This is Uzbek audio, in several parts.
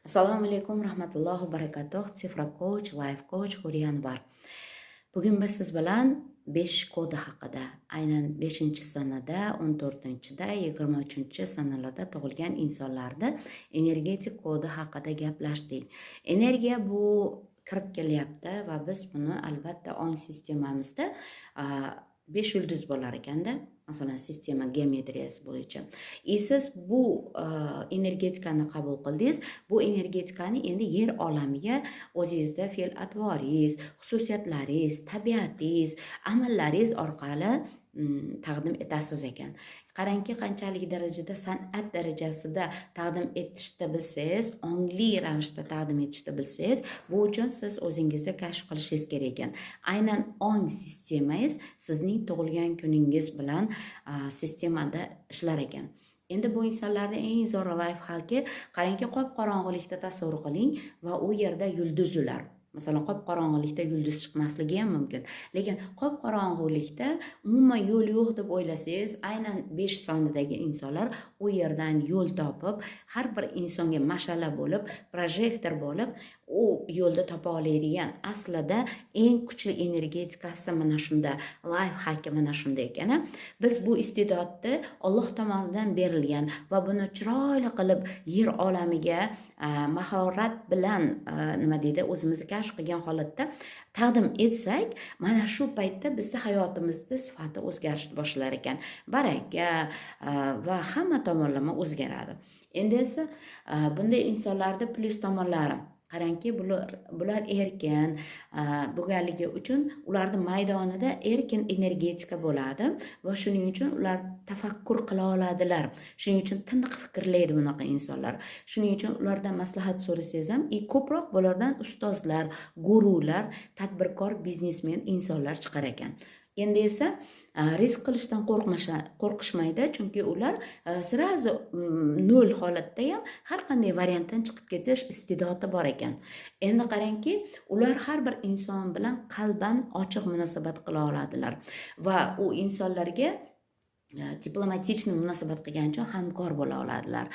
Assalomu alaykum rahmatullohi va barakatuh. Цифра coach, life coach Huriya Anvar. Bugun biz siz bilan 5 kodi haqida, aynan 5-sanada, 14-da, 23-sanalarda tug'ilgan insonlarda energetik kodi haqida gaplashdik. Energiya bu kirib kelyapti va biz buni albatta ong sistemamizda 5 yulduz bo'lar ekanda, masalan, sistema geometriyasi bo'yicha. И siz bu energetikani qabul qildingiz, bu energetikani endi yer olamiga o'zingizda fe'l atvoringiz, xususiyatlaringiz, tabiatingiz, amallaringiz orqali taqdim etasiz ekan. Qarangki, qanchalik darajada san'at darajasida taqdim etishni bilsangiz, ongli ravishda taqdim etishni bilsangiz, bu uchun siz o'zingizda kashf qilishingiz kerak ekan. Aynan ong sistemangiz sizning tug'ilgan kuningiz bilan sistemada ishlar ekan. Endi bu insonlarda eng zo'r лайфхак i, qarangki, qop qorong'ilikda tasavvur qiling va u yerda yulduz ular. Masalan, qop qorong'ilikda yulduz chiqmasligi ham mumkin. Lekin qop qorong'ulikda umuman yo'l yo'q deb o'ylasangiz, aynan 5 sonidagi insonlar u yerdan yo'l topib, har bir insonga mash'ala bo'lib, projektor bo'lib, u yo'lda topa oladigan aslida eng kuchli energetikasi mana shunda, лайфхак i mana shunda ekan. Biz bu iste'dodni Alloh tomonidan berilgan va buni chiroyli qilib yer olamiga mahorat bilan, nima deydi, o'zimizni kashf qilgan holatda taqdim etsak, mana shu paytda bizni hayotimizda sifati o'zgarishni boshlar ekan. Baraka va hamma tomonlama o'zgaradi. Endi esa bunday insonlarda plyus tomonlari, qarangki, bular erkin bo'lganligi uchun ularni maydonida erkin energetika bo'ladi va shuning uchun ular tafakkur qila oladilar. Shuning uchun tiniq fikrlaydi bunaqa insonlar. Shuning uchun ulardan maslahat so'rasangiz ham, и ko'proq bulardan ustozlar, gurular, tadbirkor, biznesmen insonlar chiqar ekan. Endi esa risk qilishdan qo'rqishmaydi, chunki ular сразу nol holatda ham har qanday variantdan chiqib ketish iste'dodi bor ekan. Endi qarangki, ular har bir inson bilan qalban ochiq munosabat qila oladilar va u insonlarga diplomatичный munosabat qilgani uchun hamkor bo'la oladilar.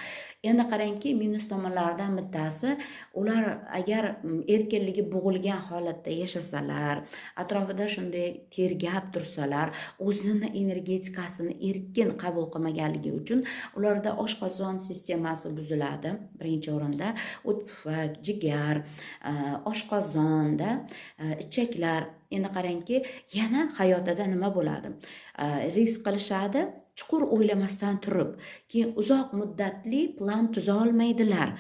Endi qarangki, minus tomonlaridan bittasi, ular agar erkinligi bo'g'ilgan holatda yashasalar, atrofida shunday tergab tursalar, o'zini energetikasini erkin qabul qilmaganligi uchun ularda oshqozon sistemasi buziladi. Birinchi o'rinda o't pufak, jigar, oshqozonda, ichaklar. Endi qarangki, yana hayotida nima bo'ladi? Risk qilishadi, chuqur o'ylamasdan turib, keyin uzoq muddatli plan tuza olmaydilar.